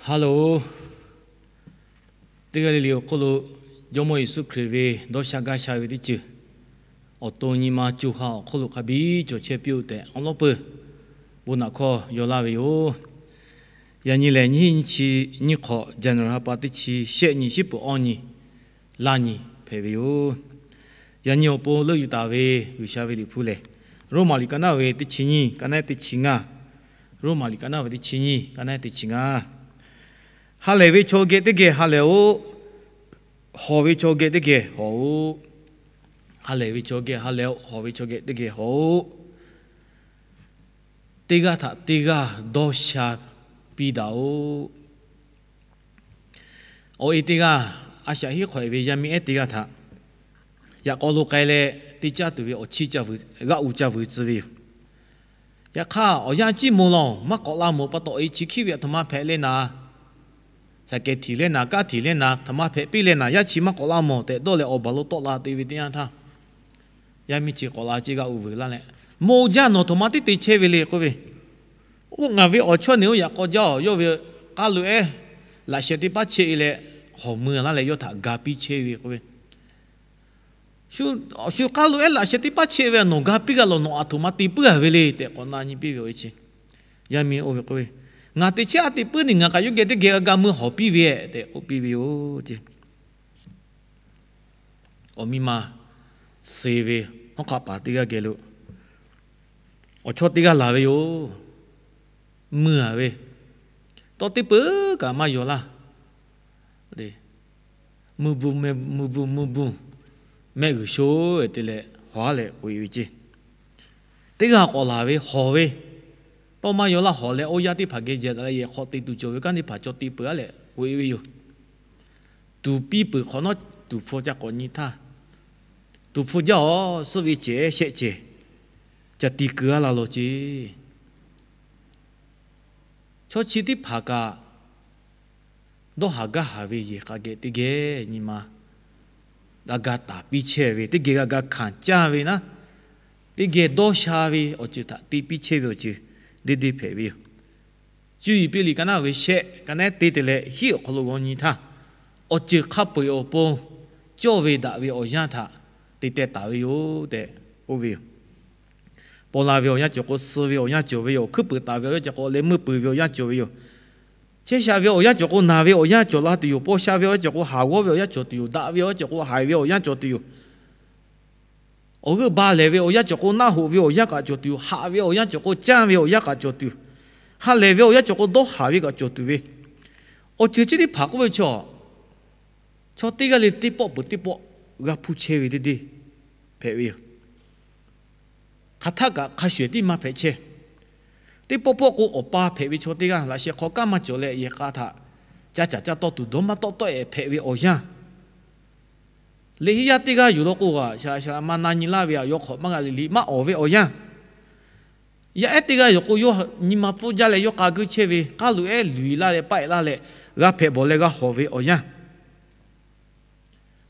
Hello, teˇ g'aˇ le le awˬ hk'oˆ lo Jawˇmawˇ Yeˍsuˆ Hkriꞈ ve dawˇ sha gaˇ sha ve teˇ ceuˬ awˬ to nyi ma co ha awˬ hk'oˆ lo hk'a biˇ cawˬ chehˇ piˇ-oˆ tehꞈ awˉ lawˉ peuˬ bon naꞈ hkawˇ yaw laˇ ve yoˬ. Yaꞈ nyi lehˬ, nyiˇ hinˉ nyiˇ chi nyiˇ hk'awꞈ, January ha pa teˇ chi shehˆ nyi, shiˉ peuˬ awˇ nyi, laˇ nyi hpehꞈ ve yoˬ. Yaꞈ nyi awˬ pon leuˆ yuˬ taˍ ve G'uiˬsha ve Liꞈ hpu lehˬ, Roˉmaꞈ liꞈ ka naˉ ve teˇ chi nyiˇ, ka naˉ teˇ chi ngaˇ. Roˉmaꞈ liꞈ ka naˉ ve teˇ chi nyiˇ, ka naˉ teˇ chi ngaˇ. Ha lehˬ ve chaw geh teˇ geh ha lehˬ-oˆ. Hawˬ ve chaw geh teˇ geh hawˬ-oˆ. Ha lehˬ ve chaw geh ha lehˬ-oˆ. Hawˬ ve chaw geh teˇ geh hawˬ-oˆ. Teˇ g'aˇ htaꞈ teˇ g'aˇ dawˇ sha piˇ daꞈ-oˆ. Awˬ e teˇ g'aˇ, a shaꞈ hiˉ hk'awꞈ e ve yaˇ miˇ ehˉ teˇ g'aˇ htaꞈ yaꞈ k'aw lo k'ai leh, teˇ caˇ tuˬ ve awˬ chiˇ g'aˇ u ca vuiˬ tcuh ve yoˬ. Yaꞈ hk'aˇ, awˬ yanˇ ciˇ moˍ lawˬ maˇ k'awꞈ la mawˬ pa taw, e chi hkiˉ ve htaꞈ htoꞈ ma hpehꞈ le naˍ, saˍ kehˍ htiꞈ leh naˍ, kaˉ htiꞈ leh naˍ, htaꞈ ma hpehꞈ piˇ leh naˍ, yaˇ chi maˇ k'awꞈ la mawˬ tehꞈ dawˇ leh awˬ baˬ lo tawˆ la te ve teˇ yanˇ htaˇ, yaˇ miˇ chi k'awꞈ la ceˇ g'aˇ u vuiˬ laˇ leh, moˍ jaˇ nawˬ htoꞈ ma tiˉ te chehˇ ve le k'oˆ ve, oˇ ngaˬ ve awˬ chawˇ neˬ oˇ yaꞈ k'aw jaˇ-oˬ, yawˇ ve k'aˉ lo ehˉ laꞈ sheh teˇ paˉ cheˆ e leh, hawˬ mui laˇ leh yawˇ htaꞈ ga piˇ chehˇ ve k'oˆ ve, shu k'aˉ lo ehˉ laꞈ sheh teˇ paˉ cheˆ ve nawˬ ga piˇ g'a lawˬ, nawˬ aˬ htoꞈ ma te puiˉ a ve le tehꞈ k'awꞈ na nyi piˇ ve awˬ e chi. Yaˇ miˇ oˇ ve k'oˆ ve, ngaˬ te chehˇ a te puiˉ neˬ, ngaˬ kaꞈ yawˇ geh teˇ geh g'a ga mui hawˬ piˇ ve tehꞈ k'oˆ piˇ ve yoˬ ceˇ. Awˬ miˇ ma suh ve hawˉ hk'aˆ paˍ teˇ g'aˇ geh lo awˬ chawˇ teˇ g'aˇ laˬ ve yoˬ. Mui a ve, tawˇ teˇ peuˬ kaꞈ maˇ yaw laˇ. Mui bvuhꞈ, mui bvuhꞈ, mui bvuhꞈ, mehˆ g'uiˬ sho te leh hawˬ haˉ leh k'oꞈ e ve ceˇ. Teˇ g'aˇ k'awꞈ laˬ ve hawˬ ve, tawˇ maˇ yaw laˇ hawˬ leh, oˇ yaˇ teˇ hpaˍ geh jehˬ taˍ leh yehˬ hk'aw te tuˬ cawˬ ve kanˉ teˇ hpaˍ caw te peuˬ haˉ leh k'oꞈ e ve yoˬ. Tuˍ piˇ peuˬ hk'awꞈ nawˉ, tuˍ hpfuh ca k'awꞈ nyi htaˇ, tuˍ hpfuh jaˇ-oˬ, suhˆ ve cehˬ shehˆ cehˬ ca ti keu haˉ la lawˬ ceˇ. Chaw chi teˇ hpaˍ kaꞈ dawˇ haˍ gaˇ haˍ ve yehˬ k'a geh teˇ geh nyi ma g'a ga taˍ piˇ chehˇ ve, teˇ geh g'a ga hkanˍ caˇ ve naˉ, teˇ geh dawˇ sha ve awˬ ceuˬ htaꞈ te piˇ chehˇ ve awˬ ceuˬ deˇ deˇ hpehꞈ ve yoˬ. Cuˇ yiˍ piˇ liꞈ ka naˉ ve shehˆ, ka naˉ te te leh hiˉ awˬ hk'aw lo g'aw nyi htaˇ, awˬ ceuˬ hk'a peu-eˬ awˬ pon cawˇ ve daꞈ ve awˬ yanˇ htaꞈ te teh taˍ ve yoˬ tehꞈ k'oˆ ve yoˬ. Paw la ve awˬ yanˇ cawˬ k'o, suh ve awˬ yanˇ cawˬ ve yoˬ. Hkuiˉ peuˍ taˍ ve awˬ yanˇ cawˬ k'o, leh meuˇ peuˬ ve awˬ yanˇ cawˬ ve yoˬ. Chehˇ sha ve awˬ yanˇ cawˬ k'o, naˬ ve awˬ yanˇ cawˬ la tuˬ yoˬ. Paw sha ve awˬ yanˇ cawˬ k'o, haˍ g'awˇ ve awˬ yanˇ cawˬ tuˬ yoˬ. Daꞈ ve awˬ yanˇ cawˬ k'o, haiˬ ve awˬ yanˇ cawˬ tuˬ yoˬ. Awˬ g'euˆ ba lehˬ ve awˬ yanˇ cawˬ k'o, naˆ hoꞈ ve awˬ yanˇ kaꞈ cawˬ tuˬ yoˬ. Haꞈ ve awˬ yanˇ cawˬ k'o, canˇ ve awˬ yanˇ kaꞈ cawˬ tuˬ yoˬ. Ha lehˬ ve awˬ yanˇ cawˬ k'o, dawˇ haˍ ve kaꞈ cawˬ tuˬ ve, awˬ ceuˬ chi teˇ hpaˍ k'oˆ ve chaw, chaw teˇ g'aˇ le teˇ pawˆ peuˬ teˇ pawˆ g'a hpuˇ chehˇ ve deˇ deˇ hpehꞈ ve yoˬ. Hk'aˬ htaˆ kaꞈ hk'a shuˍ ehˍ tiˉ maˇ hpehꞈ chehˇ. Teˇ pawˆ pawˆ k'o, awˬ pa hpehꞈ ve chaw teˇ g'aˇ laꞈ sheh hk'aw kanˉ maˇ cawˬ leh, yehˬ k'a htaꞈ ca caˍ ca tawˇ tuˬ dawˇ maˇ tawˆ tawˆ ehˍ hpehꞈ ve awˬ yanˇ, leh hiˉ yaˇ teˇ g'aˇ yuˬ law k'o, a shaˍ laꞈ shaˍ laꞈ ma na nyi laˇ ve, a yawˇ hk'awꞈ maˇ g'a le le maˇ awˍ ve awˬ yanˇ, yaˇ ehˉ teˇ g'aˇ yoˬ k'o, yawˇ nyi ma pfuhˇ jaˇ leh yawˇ k'a geuˆ chehˇ ve, k'aˉ lo ehˉ luˬ e laˇ leh paˆ e laˇ leh, g'a hpehꞈ bawˬ leh g'a hawˬ ve awˬ yanˇ,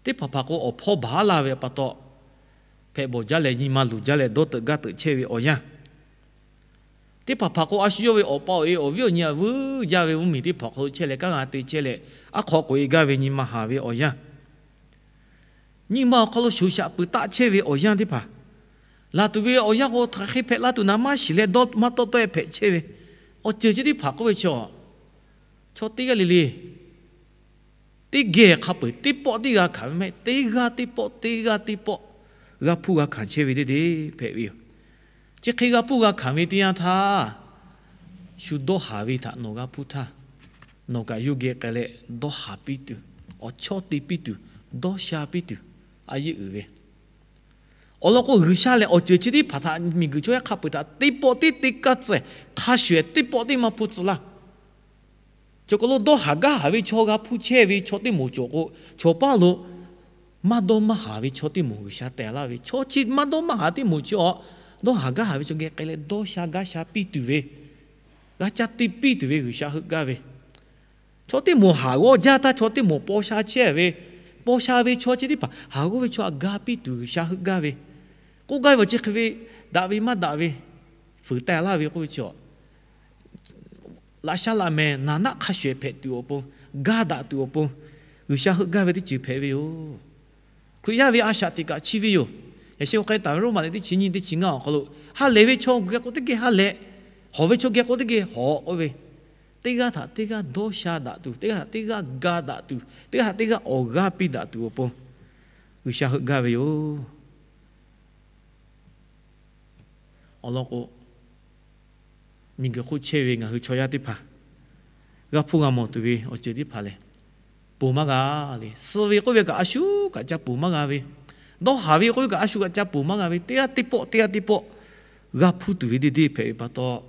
teˇ hpaˍ hpaˍ k'o, awˬ hpawˇ baˬ haˉ laˇ ve pa taw, hpehꞈ bawˬ jaˇ leh nyi ma luˬ jaˇ leh dawˇ teuꞈ gaˇ teuꞈ chehˇ ve awˬ yanˇ, teˇ hpaˍ hpaˍ k'o, a shu yawˇ ve awˬ pa awˬ e awˬ viˉ awˬ nyi a vuiˬ jaˇ ve mvuhˇmiˬ teˇ hpaˍ hk'aw lo chehˇ leh, kanˉ g'a te chehˇ leh, aˉ hk'aw k'oꞈ e gaˇ ve nyi ma haˍ ve awˬ yanˇ, nyi ma awˬ hk'aw lo shoˍ shaꞈ puiˍ taˆ chehˇ ve awˬ yanˇ teˇ hpaˍ, laˬ tuˬ ve awˬ yanˇ k'o, hk'aˬ hk'e hpehꞈ la tuˬ naˍ maˇ shiˍ leh dawˇ maˇ tawˆ tawˆ e hpehꞈ chehˇ ve, awˬ ceuˬ chi teˇ hpaˍ k'oˆ ve chaw, chaw teˇ g'aˇ le le teˇ geh hk'a peu-eˬ teˇ pawˆ tiˉ g'a hkanˍ ve mehˆ, teˇ g'aˇ teˇ pawˆ, teˇ g'aˇ teˇ pawˆ g'a hpuˇ g'a hkanˍ chehˇ ve deˇ deˇ hpehꞈ ve yoˬ. Chi hk'e g'a hpuˇ g'a hkanˍ ve teˇ yanˇ htaˇ, shu dawˇ haˍ ve htaꞈ nawˬ g'a hpuˇ htaˇ, nawˬ kaꞈ yawˇ geh k'ai leh dawˇ haˍ piˇ tuˬ, awˬ chawˇ te piˇ tuˬ, dawˇ sha piˇ tuˬ, a yeˇ uiˍ ve. Awˬ lawn k'o, G'uiˬsha lehˬ awˬ ceuˬ chi teˇ hpaˍ htaꞈ miˬguiˬ chaw yaˇ hk'a peu-eˬ htaꞈ teˇ pawˆ tiˉ te kaˇ tcuh, hk'a shuˍ ehˍ teˇ pawˆ tiˉ maˇ hpuˇ tcuh laˇ. Cawˬ kaˬ lo dawˇ haˍ gaˇ haˍ ve chaw g'a hpuˇ chehˇ ve chaw teˇ moˍ cawˬ k'o, chaw paˇ lo maˇ dawˇ maˇ haˍ ve chaw teˇ moˍ G'uiˬsha teh laˇ ve, chaw chi maˇ dawˇ maˇ haˍ teˇ moˍ chi awˬ, dawˇ haˍ gaˇ haˍ ve chaw geh k'ai leh dawˇ sha gaˇ sha piˇ tuˬ ve, g'a caˇ te piˇ tuˬ ve G'uiˬsha heuˆ gaˇ ve, chaw teˇ moˍ haˍ g'awˇ jaˇ htaˇ chaw teˇ moˍ paw sha chehˇ ve, paw sha ve chaw chi teˇ hpaˍ haˍ g'awˇ ve chaw htaꞈ ga piˇ tuˬ G'uiˬsha heuˆ gaˇ ve, k'oˆ gaˇ ve awˬ chi hk'e ve, daꞈ ve maˇ daꞈ ve, fuiˍ teh laˇ ve k'oˆ ve chi awˬ laꞈ sha laꞈ mehˍ naˍ naˆ hk'a shuˍ ehˍ hpehꞈ tuˬ awˬ pon, ga daꞈ tuˬ awˬ pon, G'uiˬsha heuˆ gaˇ ve teˇ ceuˬ hpehꞈ ve yoˬ. Hkriꞈ yaˇ ve a shaꞈ teꞈ kaꞈ chi ve yoˬ. Yaꞈ sheh k'ai taˍ ve Roˉmaꞈ leh teˇ chi nyiˇ teˇ chi ngaˇ awˬ hk'aw lo, ha lehˬ ve chaw geh k'o teˇ geh ha lehˬ, hawˬ ve chaw geh k'o teˇ geh hawˬ k'oˆ ve, teˇ g'aˇ htaꞈ teˇ g'aˇ dawˇ sha daꞈ tuˬ, teˇ g'aˇ htaꞈ teˇ g'aˇ ga daꞈ tuˬ, teˇ g'aˇ htaꞈ teˇ g'aˇ awˬ g'aˇ piˇ daꞈ tuˬ awˬ pon G'uiˬsha heuˆ gaˇ ve yoˬ. Awˬ lawn k'o, miˬguiˬ hk'oˆ chehˇ ve ngaˬ hui chaw yaˇ teˇ hpaˍ g'a hpuˇ g'a mawˬ tuˬ ve awˬ ceuˬ teˇ hpaˍ lehˬ, ponˬ maˇ g'a le. Suh ve k'oˆ ve kaꞈ a shu kaꞈ ca ponˬ maˇ g'a ve, dawˇ haˍ ve k'oˆ ve kaꞈ a shu kaꞈ ca ponˬ maˇ g'a ve, teˇ g'aˇ teˇ pawˆ teˇ g'aˇ teˇ pawˆ g'a hpuˇ tuˬ ve deˇ deˇ hpehꞈ ve pa taw,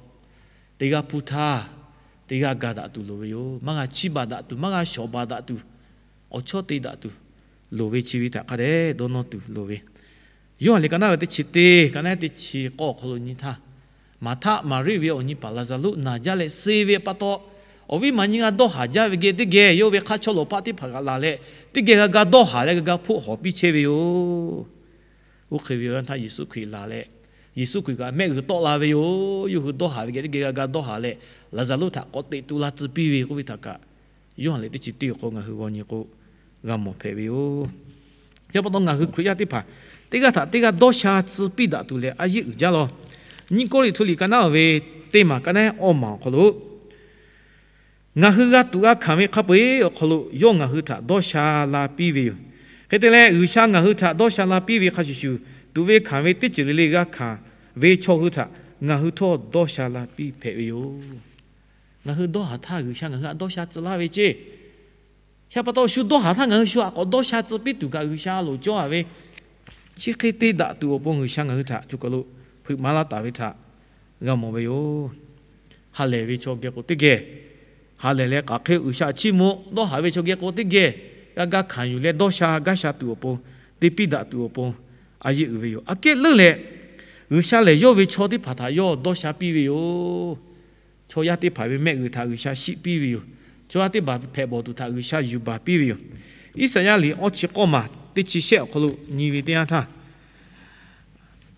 teˇ g'aˇ hpuˇ htaˇ teˇ g'aˇ ga daꞈ tuˬ loˍ ve yoˬ. Maˇ g'a chiˇ baˬ daꞈ tuˬ, maˇ g'a shawˍ baˬ daꞈ tuˬ, awˬ chawˇ te daꞈ tuˬ loˍ ve, chi ve htaꞈ hk'a dehꞈ dawˇ nawˇ tuˬ loˍ ve, Yoˇhanˬ liꞈ ka naˉ ve teˇ chi teˇ, ka naˉ teˇ chi k'awˇ awˬ hk'aw lo nyi htaˇ, Maˍhtaˆ Maˍriˆ ve awˬ nyi paˍ Laˍzaˍruˆ naˬ jaˇ leh suh ve pa taw, awˬ viˉ maˬ nyi g'a dawˇ haˍ jaˇ ve geh teˇ geh yawˇ ve hk'aˇ chawˇ lawˬ paˆ teˇ hpaˍ kaꞈ laˬ leh, teˇ geh g'a ga dawˇ haˍ leh g'a ga hpoˆ hawˍ piˇ chehˇ ve yoˬ. Oˇ hk'e ve awˬ yanˇ htaˇ Yeˍsuˆ Hkriꞈ laˬ leh, Yeˍsuˆ Hkriꞈ kaꞈ mehˆ g'uiˬ tawˆ la ve yoˬ. Yawˇ hui dawˇ haˍ ve geh teˇ geh g'a ga dawˇ haˍ leh, Laˍzaˍruˆ htaꞈ k'awꞈ teꞈ tu la tcuh piˇ ve k'oˆ ve htaꞈ kaꞈ, Yoˇhanˬ liꞈ teˇ chi teˇ awˬ hk'aw ngaˬ hui g'aw nyi k'o, g'a mawˬ hpehꞈ ve yoˬ. Chi pa taw ngaˬ hui Hkriꞈ yaˇ teˇ hpaˍ teˇ g'aˇ htaꞈ teˇ g'aˇ dawˇ sha tcuh piˇ daꞈ tuˬ lehˬ, a yeˇ uiˍ jaˇ law. Nyiˇ Kawˇrenˍhtuˆ liꞈ ka naˉ ve teˇ maˬ ka naˉ awˇ maˬ awˬ hk'aw lo, ngaˬ hui g'a tuꞈ g'a hkanˍ ve hk'a peu-eˬ awˬ hk'aw lo yawˇ ngaˬ hui htaꞈ dawˇ sha la piˇ ve yoˬ. Hk'e te leh, G'uiˬsha ngaˬ hui htaꞈ dawˇ sha la piˇ ve hk'a shuˍ shuˍ, tuꞈ ve hkanˍ ve teˇ ceuˬ le le g'a hkanˍ ve chaw hui htaꞈ ngaˬ hui htawˇ dawˇ sha la piˇ hpehꞈ ve yoˬ. Ngaˬ hui dawˇ haˍ htaˇ G'uiˬsha ngaˬ hui htaꞈ dawˇ sha tcuh laˇ ve ceˇ. Chi pa taw shu dawˇ haˍ htaˇ ngaˬ hui shu a k'awꞈ dawˇ sha tcuh piˇ tuˬ kaꞈ G'uiˬsha loˍ cawˇ a ve, chi hk'e te daꞈ tuˬ awˬ pon G'uiˬsha ngaˬ hui htaꞈ choˬ kaˬ lo hpeuꞈ maˍ laˇ taˍ ve htaꞈ g'a mawˬ ve yoˬ. Ha lehˬ ve chaw geh k'o teˇ geh ha lehˬ leh, k'aˬ hk'e G'uiˬsha chiˇ mvuh dawˇ haˍ ve chaw geh k'o teˇ geh g'a ga hkanˍ yuˬ leh dawˇ sha gaˇ sha tuˬ awˬ pon, te piˇ daꞈ tuˬ awˬ pon a yeˇ uiˍ ve yoˬ. Aꞈ kehˉ leuˉ leh, G'uiˬsha lehˬ yawˇ ve chaw teˇ hpaˍ htaꞈ yawˇ dawˇ sha piˇ ve yoˬ. Chaw yaˇ teˇ hpaˍ ve mehˆ g'uiˬ htaꞈ G'uiˬsha shiˆ piˇ ve yoˬ. Chaw yaˇ teˇ hpaˍ hpehꞈ bawˬ tuˬ htaꞈ G'uiˬsha yuˬ baˬ piˇ ve yoˬ. Iˉsaˍyaˆ liꞈ awˇ chi k'awˇ maˬ teˇ chi shehˆ awˬ hk'aw lo nyi ve teˇ yanˇ htaˇ,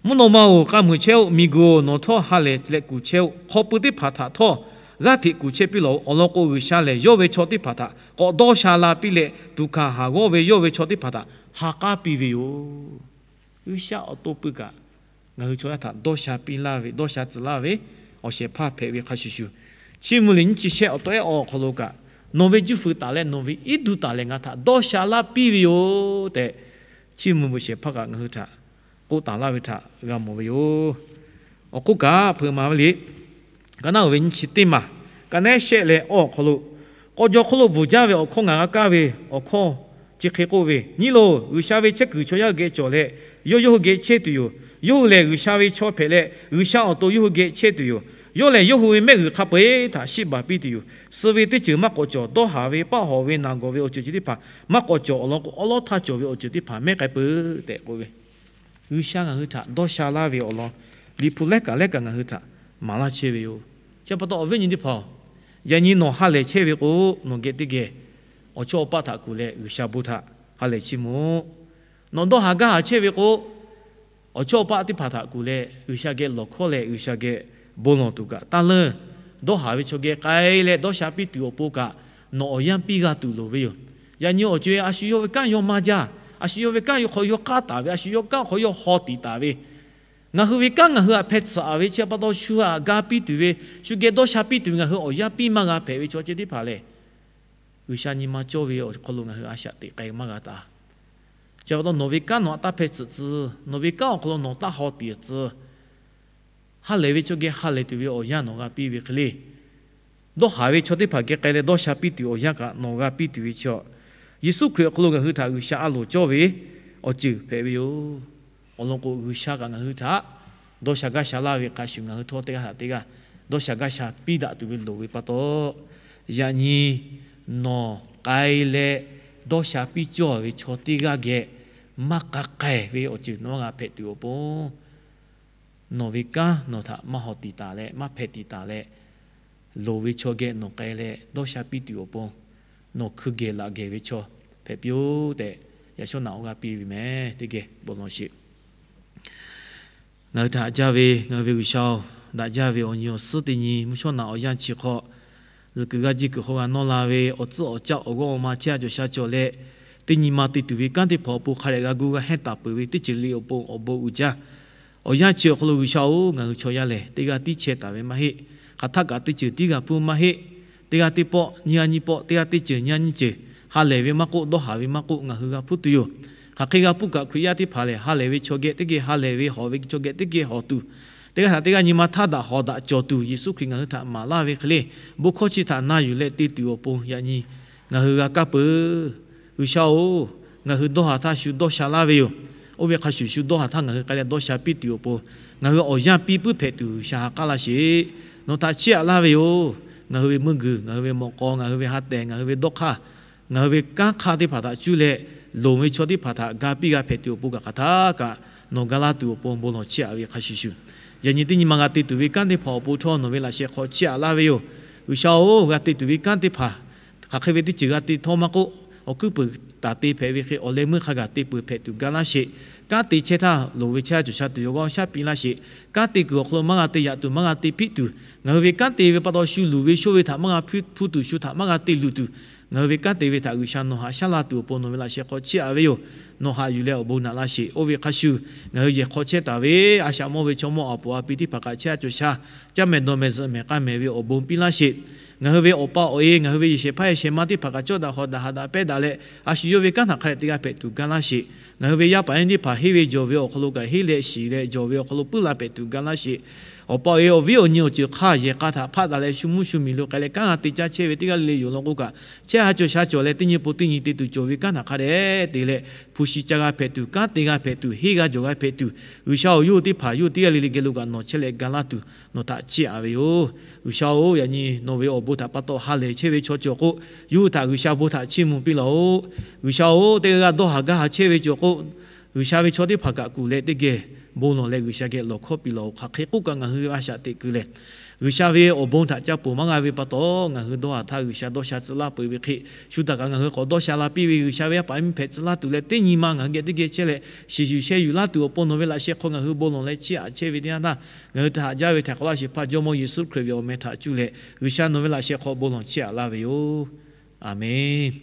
Mvuhˇ naw ma-oˬ, k'a muiˬ chehˇ-oˆ. Miˬguiˬ-oˬ, nawˬ htawˇ ha lehˬ leh kuˬ chehˇ-oˆ. Hk'aw pui teˇ hpaˍ htaꞈ htawˇ g'aˇ hteꞈ kuˬ chehˇ piˇ lawˬ-oꞈ. Awˬ lawn k'o, G'uiˬsha lehˬ yawˇ ve chaw teˇ hpaˍ htaꞈ k'awꞈ dawˇ sha la piˇ leh, tuꞈ hkanˍ haˍ g'awˇ ve yawˇ ve chaw teˇ hpaˍ htaꞈ ha k'aˉ piˇ ve yoˬ. G'uiˬsha awˬ to pui kaꞈ ngaˬ hui chaw yaˇ htaꞈ dawˇ sha piˇ laˇ ve, dawˇ sha tcuh laˇ ve awˬ shehˍ hpaˇ hpehꞈ ve hk'a shuˍ shuˍ, Chiˇ mvuh liꞈ nyiˇ chi shehˆ awˬ tawˇ ehˉ awˬ hk'aw lo kaꞈ, nawˬ ve juˇ feu taˍ leh nawˬ ve iˉ duˬ taˍ leh ngaˬ htaꞈ dawˇ sha laˇ piˇ ve yoˬ tehꞈ, Chiˇ mvuh ve shehˍ hpaˇ kaꞈ ngaˬ hui htaꞈ k'oˆ taˍ laˇ ve htaꞈ g'a mawˬ ve yoˬ. Awˬ hk'oˆ kaꞈ hpeuꞈ maˍ ve liꞈ ka naˉ-oˬ ve nyiˇ chi teˇ maˬ ka naˉ shehˆ leh awˇ awˬ hk'aw lo, k'aw jaw hk'oˆ lo bvuhˬ jaˇ ve awˬ hkawˇ ngaˬ g'a kaˇ ve awˬ hkawˇ chi hk'e k'oˆ ve, Nyi loˬ, G'uiˬsha ve chehˇ kuiˬ chaw yaˇ hui geh cawˬ leh, yawˇ yawˇ hui geh chehˇ tuˬ yoˬ. Yawˇ hui lehˬ G'uiˬsha ve chaw hpehꞈ leh, G'uiˬsha awˬ to yawˇ hui geh chehˇ tuˬ yoˬ. Yawˇ lehˬ yawˇ hui ve mehˆ g'uiˬ hk'a peu-eˬ htaꞈ shiˆ baˬ piˇ tuˬ yoˬ. Suh ve teˇ ceuˬ maˇ k'awꞈ cawˬ. Dawˇ haˍ ve, paˆ hawˍ ve, naˬ gawˬ ve awˬ ceuˬ chi teˇ hpaˍ maˇ k'awꞈ cawˬ. Awˬ lawn k'o, awˉ lawˉ htaˇ cawˬ ve awˬ ceuˬ teˇ hpaˍ mehˉ k'ai peuˬ tehꞈ k'oˆ ve, G'uiˬsha ngaˬ hui htaꞈ dawˇ sha laˇ ve awˬ lawn, Liꞈ hpu lehˉ kaꞈ lehˉ kaꞈ ngaˬ hui htaꞈ maˍ laˇ chehˇ ve yoˬ. Chi pa taw awˬ viˉ nyi teˇ hpaˍ-oˬ, yaꞈ nyi nawˬ ha lehˬ chehˇ ve k'o, nawˬ geh teˇ geh awˬ chawˇ awˬ paˆ htaꞈ kuˬ leh G'uiˬsha bon htaꞈ ha lehˬ chiˇ mvuh-oˆ. Nawˬ dawˇ haˍ gaˇ haˍ chehˇ ve k'o, awˬ chawˇ awˬ paˆ teˇ hpaˍ htaꞈ kuˬ leh G'uiˬsha geh lawˬ hkawˇ leh G'uiˬsha geh bon lawˬ tuˬ kaꞈ taˇ leunˇ. Dawˇ haˍ ve chaw geh k'ai leh dawˇ sha piˇ tuˬ awˬ pon kaꞈ nawˬ awˬ yanˇ piˇ g'a tuˬ loˍ ve yoˬ. Yaꞈ nyi awˬ co-e a shu yawˇ ve kanˉ yawˇ maˇ jaˇ. A shu yawˇ ve kanˉ yawˇ hk'aw yawˇ k'aˉ taˍ ve, a shu yawˇ kanˉ hk'aw yawˇ haw tiꞈ taˍ ve, ngaˬ hui ve kanˉ ngaˬ hui htaꞈ hpeh tsuhꞈ-a ve chi pa taw shu htaꞈ ga piˇ tuˬ ve, shu geh dawˇ sha piˇ tuˬ ve ngaˬ hui awˬ yanˇ piˇ maˇ g'a hpehꞈ ve chaw chi teˇ hpaˍ lehˬ, G'uiˬsha nyi ma cawˇ ve awˬ hk'aw lo ngaˬ hui a shaꞈ teꞈ k'ai maˇ g'a taˍ. Chi pa taw nawˬ ve kanˉ nawˬ htaꞈ taˇ hpeh tsuhꞈ tcuh, nawˬ ve kanˉ awˬ hk'aw lo nawˬ taˇ haw tiꞈ tcuh, ha lehˬ ve chaw geh ha lehˬ tuˬ ve awˬ yanˇ nawˬ g'a piˇ ve hk'e le, dawˇ haˍ ve chaw teˇ hpaˍ geh k'ai leh dawˇ sha piˇ tuˬ awˬ yanˇ kaꞈ nawˬ g'a piˇ tuˬ ve chi, Yeˍsuˆ Hkriꞈ awˬ hk'aw lo ngaˬ hui htaꞈ G'uiˬsha a loˍ cawˇ ve awˬ ceuˬ hpehꞈ ve yoˬ. Awˬ lawn k'o, G'uiˬsha kaꞈ ngaˬ hui htaꞈ dawˇ sha gaˇ sha laˇ ve hk'a shuˍ, ngaˬ hui htawˇ teˇ g'aˇ htaꞈ teˇ g'aˇ dawˇ sha gaˇ sha piˇ daꞈ tuˬ ve loˍ ve pa taw, yaꞈ nyi nawˬ k'ai leh dawˇ sha piˇ cawˇ ve chaw teˇ g'aˇ geh maˇ k'a k'ai ve awˬ ceuˬ nawˬ maˇ g'a hpehꞈ tuˬ awˬ pon, nawˬ ve kanˉ nawˬ htaꞈ maˇ haw tiꞈ taˍ leh maˇ hpeh tiꞈ taˍ leh, loˍ ve chaw geh nawˬ k'ai leh dawˇ sha piˇ tuˬ awˬ pon, nawˬ hkui geh laꞈ geh ve chaw hpehꞈ piˇ-oˆ tehꞈ, yaꞈ shawˉ naꞈ awˬ g'aˇ piˇ ve meh. Teˇ geh bon lawˬ sheˍ. Ngaˬ hui htaꞈ haꞈ jaˇ ve ngaˬ hui ve G'uiˬsha-oˬ, daꞈ jaˇ ve awˬ nyi awˬ suhˉ teˇ nyi mvuhˇ shawˉ naꞈ awˬ yanˇ chi hk'aw, zuhˬ kuiˬ g'a jiˇ kuiˬ hk'aw g'a nawˇ la ve awˬ tcuhˉ awˬ caˆ awˬ g'awˇ awˬ ma chehˇ a cawˬ sha cawˬ leh, teˇ nyi ma te tuˬ ve kanˉ teˇ hpaˍ awˬ pon hk'a dehꞈ g'a gu g'a hehnˇ taˍ peuˬ ve teˇ ceuˬ le awˬ pon awˬ bon uiˍ jaˇ. Awˬ yanˇ chi awˬ hk'aw lo G'uiˬsha-oˬ, ngaˬ hui chaw yaˇ lehˬ teˇ g'aˇ tiˉ chehˇ taˍ ve maˇ heˆ. Hk'aˬ htaˆ kaꞈ teˇ ceuˬ tiˉ g'a hpuˇ maˇ heˆ. Teˇ g'aˇ teˇ pawˆ, nyiˇ g'aˇ nyiˇ pawˆ, teˇ g'aˇ teˇ ceuˬ nyiˇ g'aˇ nyiˇ ceuˬ, ha lehˬ ve maˇ k'oˆ, dawˇ haˍ ve maˇ k'oˆ, ngaˬ hui g'a hpuˇ tuˬ yoˬ. Hk'aˬ hk'e g'a hpuˇ kaꞈ, Hkriꞈ yaˇ teˇ hpaˍ lehˬ ha lehˬ ve chaw geh teˇ geh ha lehˬ ve, hawˬ ve chaw geh teˇ geh hawˬ tuˬ, teˇ g'aˇ htaꞈ teˇ g'aˇ nyi ma htaˇ daꞈ hawˬ daꞈ cawˬ tuˬ Yeˍsuˆ Hkriꞈ ngaˬ hui htaꞈ maˍ laˇ ve hk'e le, bon hkawˇ chi htaꞈ na yuˬ leh te tuˬ awˬ pon yaꞈ nyi ngaˬ hui g'a kaˇ peuˬ. G'uiˬsha-oˬ, ngaˬ hui dawˇ haˍ htaˇ shu dawˇ sha laˇ ve yoˬ. Oˇ ve hk'a shuˍ shu dawˇ haˍ htaˇ ngaˬ hui k'ai leh dawˇ sha piˇ tuˬ awˬ pon, ngaˬ hui awˬ yanˇ piˇ puiˉ hpehꞈ tuˬ G'uiˬsha ha k'aˉ laˇ sheˍ. Nawˬ htaꞈ chiˇ aꞈ laˇ ve yoˬ. Ngaˬ hui ve meuˇ g'uiˬ, ngaˬ hui ve mawꞈ k'aw, ngaˬ hui ve ha tehˬ, ngaˬ hui ve dawˇ hk'aˇ, ngaˬ hui ve kanˉ hk'aˇ teˇ hpaˍ htaꞈ cuˇ leh, loˍ ve chaw teˇ hpaˍ htaꞈ ga piˇ g'a hpehꞈ tuˬ awˬ pon kaꞈ hk'aˬ htaˆ kaꞈ nawˬ ga laˇ tuˬ awˬ pon bon lawˬ chiˇ aꞈ ve hk'a shuˍ shuˍ, yaꞈ nyi teˇ nyi ma g'a te tuˬ ve kanˉ teˇ hpaˍ awˬ pon htawˇ nawˬ ve laꞈ sheh hk'aw chiˇ aꞈ laˇ ve yoˬ. G'uiˬsha-oˬ, g'a te tuˬ ve kanˉ teˇ hpaˍ hk'aˬ hk'e ve teˇ ceuˬ g'a te htawˇ maˇ k'oˆ, awˬ hkuiˉ puiˍ taˍ te hpehꞈ ve hk'e awˬ leh meuˇ hk'a gaˬ te peuˬ hpehꞈ tuˬ ga laˇ sheˍ. Kanˉ te chehˇ htaˇ loˍ ve chehˇ a cawˬ sha tuˬ yawˇ g'aˇ shaˉ piˇ laˇ sheˍ. Kanˉ te kuiˬ awˬ hk'aw lo maˇ g'a te yaꞈ tuˬ, maˇ g'a te piˇ tuˬ, ngaˬ hui ve kanˉ te ve pa taw shu luˬ ve shoˇ ve htaꞈ maˇ g'a hpuˇ tuˬ, shu htaꞈ maˇ g'a te luˬ tuˬ, ngaˬ hui ve kanˉ te ve htaꞈ G'uiˬsha nawˬ haꞈ shaˉ la tuˬ awˬ pon nawˬ ve laꞈ sheh hk'aw chiˇ aꞈ ve yoˬ. Nawˬ haꞈ yuˬ leh awˬ bon naꞈ laˇ sheˍ. Oˇ ve hk'a shuˍ ngaˬ hui yehˬ hk'aw chehˇ taˍ ve a shaꞈ mawˇ ve chaw mawˇ aˬ puˍ aˬ pi teˇ hpaˍ kaꞈ chehˇ a cawˬ sha, caˇ mehˍ dawˬ mehˍ zuhꞈ mehˍ k'a mehˍ ve awˬ bon piˇ laˇ sheˍ. Ngaˬ hui ve awˬ pa awˬ e, ngaˬ hui ve yehˬ shehˍ hpaˇ yehˬ shehˍ ma teˇ hpaˍ kaꞈ cawˇ daꞈ hawˍ daꞈ haꞈ daꞈ pehˇ daꞈ leh, a shu yawˇ ve kanˉ htaꞈ hk'a dehꞈ te g'a hpehꞈ tuˬ ga laˇ sheˍ. Ngaˬ hui ve yaˇ paˍ yaˇ miˇ teˇ hpaˍ henˇ ve jawˬ ve awˬ hk'aw lo kaꞈ henˇ leh shiˍ leh jawˬ ve awˬ hk'aw lo puiˉ la hpehꞈ tuˬ ga laˇ sheˍ. Awˬ pa awˬ e awˬ viˉ awˬ nyi awˬ ceuˬ hk'aˇ yehˬ k'a htaꞈ hpaˆ daꞈ leh shu mvuhˇ shu miˬ lo k'ai leh kanˉ g'a te caˇ chehˇ ve teˇ g'aˇ le le yoˬ law k'o kaꞈ, chehˇ ha cawˬ sha cawˬ leh teˇ nyi po teˇ nyi te tuˬ cawˬ ve kanˉ htaꞈ hk'a dehꞈ te leh hpu shi ca g'a hpehꞈ tuˬ, kanˉ te g'a hpehꞈ tuˬ, henˇ g'a jawˬ g'a hpehꞈ tuˬ, G'uiˬsha-oˬ, yawˇ hui teˇ hpaˍ yawˇ hui teˇ g'aˇ le le geh lo kaꞈ nawˬ chehˇ leh ga laˇ tuˬ nawˬ htaꞈ chiˇ aꞈ ve yoˬ. G'uiˬsha-oˬ, yaꞈ nyi nawˬ ve awˬ bon htaꞈ pa taw ha lehˬ chehˇ ve chaw cawˬ k'o, yawˇ hui htaꞈ G'uiˬsha bon htaꞈ chiˇ mvuh piˇ laˬ-oꞈ. G'uiˬsha-oˬ, teˇ g'aˇ g'aˇ dawˇ haˍ gaˇ haˍ chehˇ ve cawˬ k'o, G'uiˬsha ve chaw teˇ hpaˍ kaꞈ kuˬ leh teˇ geh bon lawˬ leh G'uiˬsha geh lawˬ hkawˇ piˇ laˬ-oꞈ. Hk'aˬ hk'e k'oˆ kaꞈ ngaˬ hui ve a shaꞈ teꞈ kuiˬ lehˬ, G'uiˬsha ve awˬ bon htaꞈ ca ponˬ maˇ g'a ve pa taw, ngaˬ hui dawˇ haˍ htaˇ G'uiˬsha dawˇ sha tcuh laˇ peuˬ ve hk'e, shu htaꞈ kaꞈ ngaˬ hui k'awꞈ dawˇ sha la piˇ ve G'uiˬsha ve yaˇ paˍ yaˇ miˇ hpehꞈ tcuh laˇ tuˬ leh teˇ nyi ma ngaˬ hui geh teˇ geh chehˇ leh, shiˍ yuˬ sheh yuˬ laˇ tuˬ awˬ pon nawˬ ve laꞈ sheh hk'aw ngaˬ hui bon lawˬ leh chiˇ aꞈ chehˇ ve teˇ yanˇ htaˇ, ngaˬ hui htaꞈ haꞈ jaˇ ve htaꞈ k'awꞈ laˇ sheˍ hpaˇ Jawˇmawˇ Yeˍsuˆ Hkriꞈ ve awˬ meh htaꞈ cuˇ leh G'uiˬsha nawˬ ve laꞈ sheh hk'aw bon lawˬ chiˇ aꞈ laˇ ve yoˬ. Aˬmenˍ.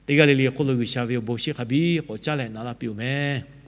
Teˇ g'aˇ le le hk'oˆ lo G'uiˬsha ve awˬ bon shiˍ hk'a biˇ k'awꞈ caˉ leh na laˇ piˇ-oˬ meh.